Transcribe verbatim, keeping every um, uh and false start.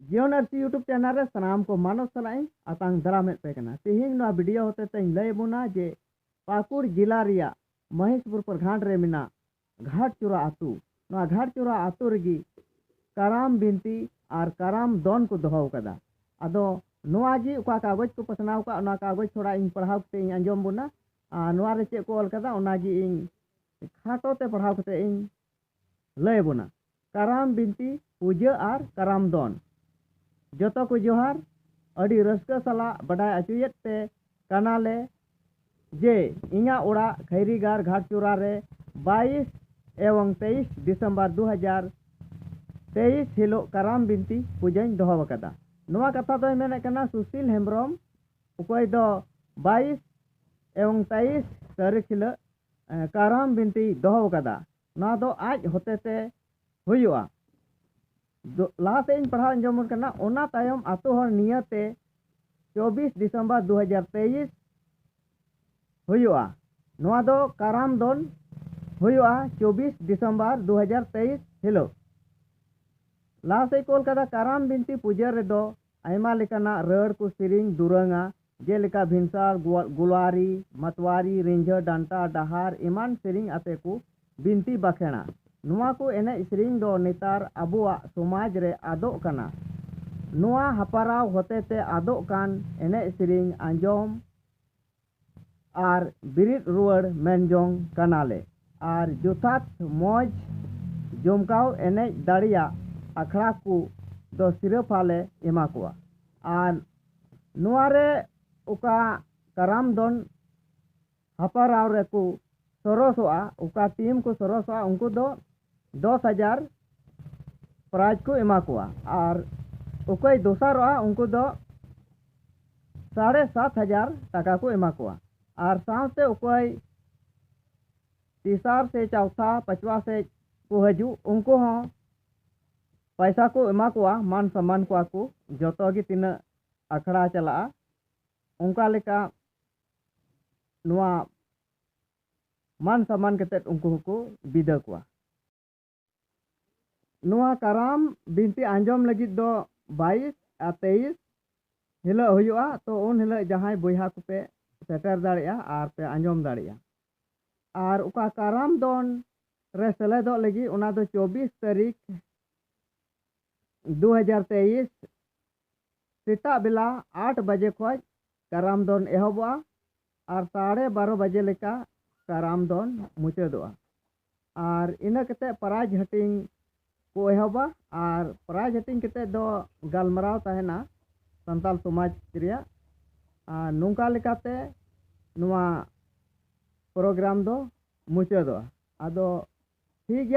ᱡᱤᱭᱚᱱ ᱟᱹᱨᱥᱤ YouTube channel ᱨᱮ ᱥᱟᱱᱟᱢ ᱠᱚ ᱢᱟᱱᱚᱛ ᱥᱟᱞᱟᱜ ᱤᱧ ᱟᱛᱟᱝ ᱫᱟᱨᱟᱢᱮᱫ ᱯᱮ ᱠᱟᱱᱟ᱾ ᱛᱮᱦᱮᱧ ᱱᱚᱣᱟ video ᱦᱚᱛᱮ ᱛᱮᱧ ᱞᱟᱹᱭ ᱟᱵᱚᱱᱟ ᱡᱮ ᱯᱟᱹᱠᱩᱲ ᱡᱮᱞᱟ ᱨᱮᱭᱟᱜ ᱢᱚᱦᱮᱥᱯᱩᱨ ᱯᱨᱚᱠᱷᱚᱸᱰ ᱨᱮ ᱢᱮᱱᱟᱜ ᱜᱷᱟᱴᱪᱳᱨᱟ ᱟᱹᱛᱩ, ᱱᱚᱣᱟ ᱜᱷᱟᱴᱪᱳᱨᱟ ᱟᱹᱛᱩ ᱨᱮᱜᱮ ᱠᱟᱨᱟᱢ ᱵᱤᱱᱛᱤ ᱟᱨ ᱠᱟᱨᱟᱢ ᱫᱚᱱ ᱠᱚ ᱫᱚᱦᱚ ᱟᱠᱟᱫᱟ᱾ ᱟᱫᱚ ᱱᱚᱣᱟ ᱜᱮ ᱚᱠᱟ ᱠᱟᱜᱚᱡᱽ ᱠᱚ ᱯᱟᱥᱱᱟᱣ ᱟᱠᱟᱫ, ᱚᱱᱟ ᱠᱟᱜᱚᱡᱽ ᱛᱷᱚᱲᱟ ᱤᱧ ᱯᱟᱲᱦᱟᱣ ᱠᱟᱛᱮ ᱤᱧ ᱟᱸᱡᱚᱢ ᱵᱚᱱᱟ᱾ ᱟᱨ ᱱᱚᱣᱟ ᱨᱮ ᱪᱮᱫ ᱠᱚ ᱚᱞ ᱠᱟᱫᱟ, ᱚᱱᱟ ᱜᱮ ᱤᱧ ᱠᱷᱟᱴᱚ ᱛᱮ ᱯᱟᱲᱦᱟᱣ ᱠᱟᱛᱮ ᱤᱧ ᱞᱟᱹᱭ ᱟᱵᱚᱱᱟ᱾ ᱠᱟᱨᱟᱢ ᱵᱤᱱᱛᱤ, ᱯᱩᱡᱟᱹ ᱟᱨ ᱠᱟᱨᱟᱢ ᱫᱚᱱ᱾ ᱡᱚᱛᱚ ᱠᱚ ᱡᱚᱦᱟᱨ᱾ ᱟᱹᱰᱤ ᱨᱟᱹᱥᱠᱟᱹ ᱥᱟᱞᱟᱜ ᱵᱟᱰᱟᱭ ᱚᱪᱚᱭᱮᱫ ᱯᱮ ᱠᱟᱱᱟᱞᱮ ᱡᱮ ᱤᱧᱟᱹᱜ ᱚᱲᱟᱜ ᱠᱷᱟᱭᱨᱤᱜᱟᱲ ᱜᱷᱟᱴᱪᱳᱨᱟ ᱨᱮ ᱵᱟᱭᱤᱥ ᱮᱵᱚᱝ ᱛᱮᱭᱤᱥ ᱰᱤᱥᱮᱢᱵᱚᱨ ᱫᱩ ᱦᱟᱡᱟᱨ ᱛᱮᱭᱤᱥ ᱦᱤᱞᱳᱜ ᱠᱟᱨᱟᱢ ᱵᱤᱱᱛᱤ ᱯᱩᱡᱟᱹᱧ ᱫᱚᱦᱚ ᱟᱠᱟᱫᱟ᱾ ᱱᱚᱣᱟ ᱠᱟᱛᱷᱟ ᱫᱚᱭ ᱢᱮᱱᱮᱫ ᱠᱟᱱᱟ ᱥᱩᱥᱤᱞ ᱦᱮᱢᱵᱨᱚᱢ, ᱚᱠᱚᱭ ᱫᱚ ᱵᱟᱭᱤᱥ ᱮᱵᱚᱝ ᱛᱮᱭᱤᱥ ᱛᱟᱹᱨᱤᱠᱷ ᱦᱤᱞᱳᱜ, ᱮ, ᱠᱟᱨᱟᱢ ᱵᱤᱱᱛᱤ ᱫᱚᱦᱚ ᱟᱠᱟᱫᱟ᱾ ᱱᱚᱣᱟ ᱫᱚ ᱟᱡ ᱦᱚᱛᱮᱛᱮ ᱦᱩᱭᱩᱜᱼᱟ᱾ ᱫᱚ-, ᱞᱟᱦᱟ ᱥᱮᱫ ᱤᱧ ᱯᱟᱲᱦᱟᱣ ᱟᱸᱡᱚᱢ ᱟᱵᱚᱱ ᱠᱟᱱᱟ, ᱚᱱᱟ ᱛᱟᱭᱚᱢ ᱟᱛᱳ ᱦᱚᱲ ᱱᱤᱭᱟᱹᱛᱮ ᱪᱚᱵᱵᱤᱥ ᱰᱤᱥᱮᱢᱵᱚᱨ ᱫᱩ ᱦᱟᱡᱟᱨ ᱛᱮᱭᱤᱥ ᱦᱩᱭᱩᱜᱼᱟ᱾ ᱱᱚᱣᱟ ᱫᱚ ᱠᱟᱨᱟᱢ ᱫᱚᱱ ᱦᱩᱭᱩᱜᱼᱟ ᱪᱚᱵᱵᱤᱥ ᱰᱤᱥᱮᱢᱵᱚᱨ ᱫᱩ ᱦᱟᱡᱟᱨ ᱛᱮᱭᱤᱥ ᱦᱤᱞᱳᱜ᱾ ᱞᱟᱦᱟ ᱥᱮᱫ ᱠᱚ ᱚᱞ ᱠᱟᱫᱟ, ᱠᱟᱨᱟᱢ ᱵᱤᱱᱛᱤ ᱯᱩᱡᱟᱹ ᱨᱮᱫᱚ ᱟᱭᱢᱟ ᱞᱮᱠᱟᱱᱟᱜ ᱨᱟᱹᱲ ᱠᱚ ᱥᱮᱨᱮᱧ ᱫᱩᱨᱟᱹᱝᱟ, ᱡᱮᱞᱮᱠᱟ ᱵᱷᱤᱱᱥᱟᱨ, ᱜᱩᱣᱟ-, ᱜᱩᱞᱣᱟᱨᱤ, ᱢᱟᱛᱣᱟᱨᱤ, ᱨᱤᱸᱡᱷᱟᱹ, ᱰᱟᱱᱴᱟ, ᱰᱟᱦᱟᱨ ᱮᱢᱟᱱ ᱥᱮᱨᱮᱧ ᱟᱛᱮ ᱠᱚ ᱵᱤᱱᱛᱤ ᱵᱟᱠᱷᱮᱲᱟ᱾ ᱱᱚᱣᱟ ᱠᱚ ᱮᱱᱮᱡ ᱥᱮᱨᱮᱧ ᱫᱚ ᱱᱮᱛᱟᱨ ᱟᱵᱚᱣᱟᱜ ᱥᱚᱢᱟᱡᱽ ᱨᱮ ᱟᱫᱚᱜ ᱠᱟᱱᱟ᱾ ᱱᱚᱣᱟ ᱦᱟᱯᱟᱨᱟᱣ ᱦᱚᱛᱮᱛᱮ ᱟᱫᱚᱜ ᱠᱟᱱ ᱮᱱᱮᱡ ᱥᱮᱨᱮᱧ ᱟᱸᱡᱚᱢ ᱟᱨ ᱵᱤᱨᱤᱫ ᱨᱩᱣᱟᱹᱲ ᱢᱮᱱ ᱡᱚᱝ ᱠᱟᱱᱟᱞᱮ᱾ ᱟᱨ ᱡᱚᱛᱷᱟᱛ ᱢᱚᱡᱽ ᱡᱚᱢᱠᱟᱣ ᱮᱱᱮᱡ ᱫᱟᱲᱮᱭᱟᱜ ᱟᱠᱷᱲᱟ ᱠᱚ ᱫᱚ ᱥᱤᱨᱯᱷᱟᱹ ᱞᱮ ᱮᱢᱟ ᱠᱚᱣᱟ᱾ ᱟᱨ ᱱᱚᱣᱟ ᱨᱮ ᱚᱠᱟ ᱠᱟᱨᱟᱢ ᱫᱚᱱ ᱦᱟᱯᱟᱨᱟᱣ ᱨᱮᱠᱚ ᱥᱚᱨᱚᱥᱚᱜᱼᱟ, ᱚᱠᱟ ᱴᱤᱢ ᱠᱚ ᱥᱚᱨᱚᱥᱚᱜᱼᱟ, ᱩᱱᱠᱩ ᱫᱚ ᱫᱚᱥ ᱦᱟᱡᱟᱨ ᱯᱨᱟᱭᱤᱡᱽ ᱠᱚ ᱮᱢᱟ ᱠᱚᱣᱟ᱾ ᱟᱨ ᱚᱠᱚᱭ ᱫᱚᱥᱟᱨᱚᱜᱼᱟ, ᱩᱱᱠᱩ ᱫᱚ ᱥᱟᱲᱮ ᱥᱟᱛ ᱦᱟᱡᱟᱨ ᱴᱟᱠᱟ ᱠᱚ ᱮᱢᱟ ᱠᱚᱣᱟ᱾ ᱟᱨ ᱥᱟᱶᱛᱮ ᱚᱠᱚᱭ ᱛᱮᱥᱟᱨ ᱥᱮ ᱪᱚᱣᱛᱷᱟ, ᱯᱟᱸᱪᱣᱟ ᱥᱮᱫ ᱠᱚ ᱦᱤᱡᱩᱜ, ᱩᱱᱠᱩ ᱦᱚᱸ ᱯᱚᱭᱥᱟ ᱠᱚ ᱮᱢᱟ ᱠᱚᱣᱟ, ᱢᱟᱱ ᱥᱚᱱᱢᱟᱱ ᱠᱚᱣᱟ ᱠᱚ᱾ ᱡᱚᱛᱚ ᱜᱮ ᱛᱤᱱᱟᱹᱜ ᱟᱠᱷᱲᱟ ᱪᱟᱞᱟᱜᱼᱟ, ᱚᱱᱠᱟ ᱞᱮᱠᱟ ᱱᱚᱣᱟ ᱢᱟᱱ ᱥᱚᱱᱢᱟᱱ ᱠᱟᱛᱮᱫ ᱩᱱᱠᱩ ᱦᱚᱸᱠᱚ ᱵᱤᱫᱟᱹ ᱠᱚᱣᱟ᱾ ᱱᱚᱣᱟ ᱠᱟᱨᱟᱢ ᱵᱤᱱᱛᱤ ᱟᱸᱡᱚᱢ ᱞᱟᱹᱜᱤᱫ ᱫᱚ ᱵᱟᱭᱤᱥ ᱟᱨ ᱛᱮᱭᱤᱥ ᱦᱤᱞᱳᱜ ᱦᱩᱭᱩᱜᱼᱟ᱾ ᱛᱚ ᱩᱱ ᱦᱤᱞᱳᱜ ᱡᱟᱦᱟᱸᱭ ᱵᱚᱭᱦᱟ ᱠᱚᱯᱮ ᱥᱮᱴᱮᱨ ᱫᱟᱲᱮᱭᱟᱜᱼᱟ ᱟᱨ ᱯᱮ ᱟᱸᱡᱚᱢ ᱫᱟᱲᱮᱭᱟᱜᱼᱟ᱾ ᱟᱨ ᱚᱠᱟ ᱠᱟᱨᱟᱢ ᱫᱚᱱ ᱨᱮ ᱥᱮᱞᱮᱫᱚᱜ ᱞᱟᱹᱜᱤᱫ, ᱚᱱᱟ ᱫᱚ ᱪᱚᱵᱵᱤᱥ ᱛᱟᱹᱨᱤᱠᱷ ᱫᱩ ᱦᱟᱡᱟᱨ ᱛᱮᱭᱤᱥ ᱥᱮᱛᱟᱜ ᱵᱮᱞᱟ ᱟᱴ ᱵᱟᱡᱮ ᱠᱷᱚᱱ ᱠᱟᱨᱟᱢ ᱫᱚᱱ ᱮᱦᱚᱵᱚᱜᱼᱟ ᱟᱨ ᱥᱟᱲᱮ ᱵᱟᱨᱚ ᱵᱟᱡᱮ ᱞᱮᱠᱟ ᱠᱟᱨᱟᱢ ᱫᱚᱱ ᱢᱩᱪᱟᱹᱫᱚᱜᱼᱟ᱾ ᱟᱨ ᱤᱱᱟᱹ ᱠᱟᱛᱮ ᱯᱨᱟᱭᱤᱡᱽ ᱦᱟᱹᱴᱤᱧ ᱠᱚ ᱮᱦᱚᱵᱟ᱾ ᱟᱨ ᱯᱨᱟᱭᱤᱡᱽ ᱦᱟᱹᱴᱤᱧ ᱠᱟᱛᱮ ᱫᱚ ᱜᱟᱞᱢᱟᱨᱟᱣ ᱛᱟᱦᱮᱱᱟ ᱥᱟᱱᱛᱟᱞ ᱥᱚᱢᱟᱡᱽ ᱨᱮᱭᱟᱜ᱾ ᱟᱨ ᱱᱚᱝᱠᱟ ᱞᱮᱠᱟᱛᱮ ᱱᱚᱣᱟ ᱯᱨᱳᱜᱨᱟᱢ ᱫᱚ ᱢᱩᱪᱟᱹᱫᱚᱜᱼᱟ᱾ ᱟᱫᱚ ᱴᱷᱤᱠ ᱜᱮᱭᱟ᱾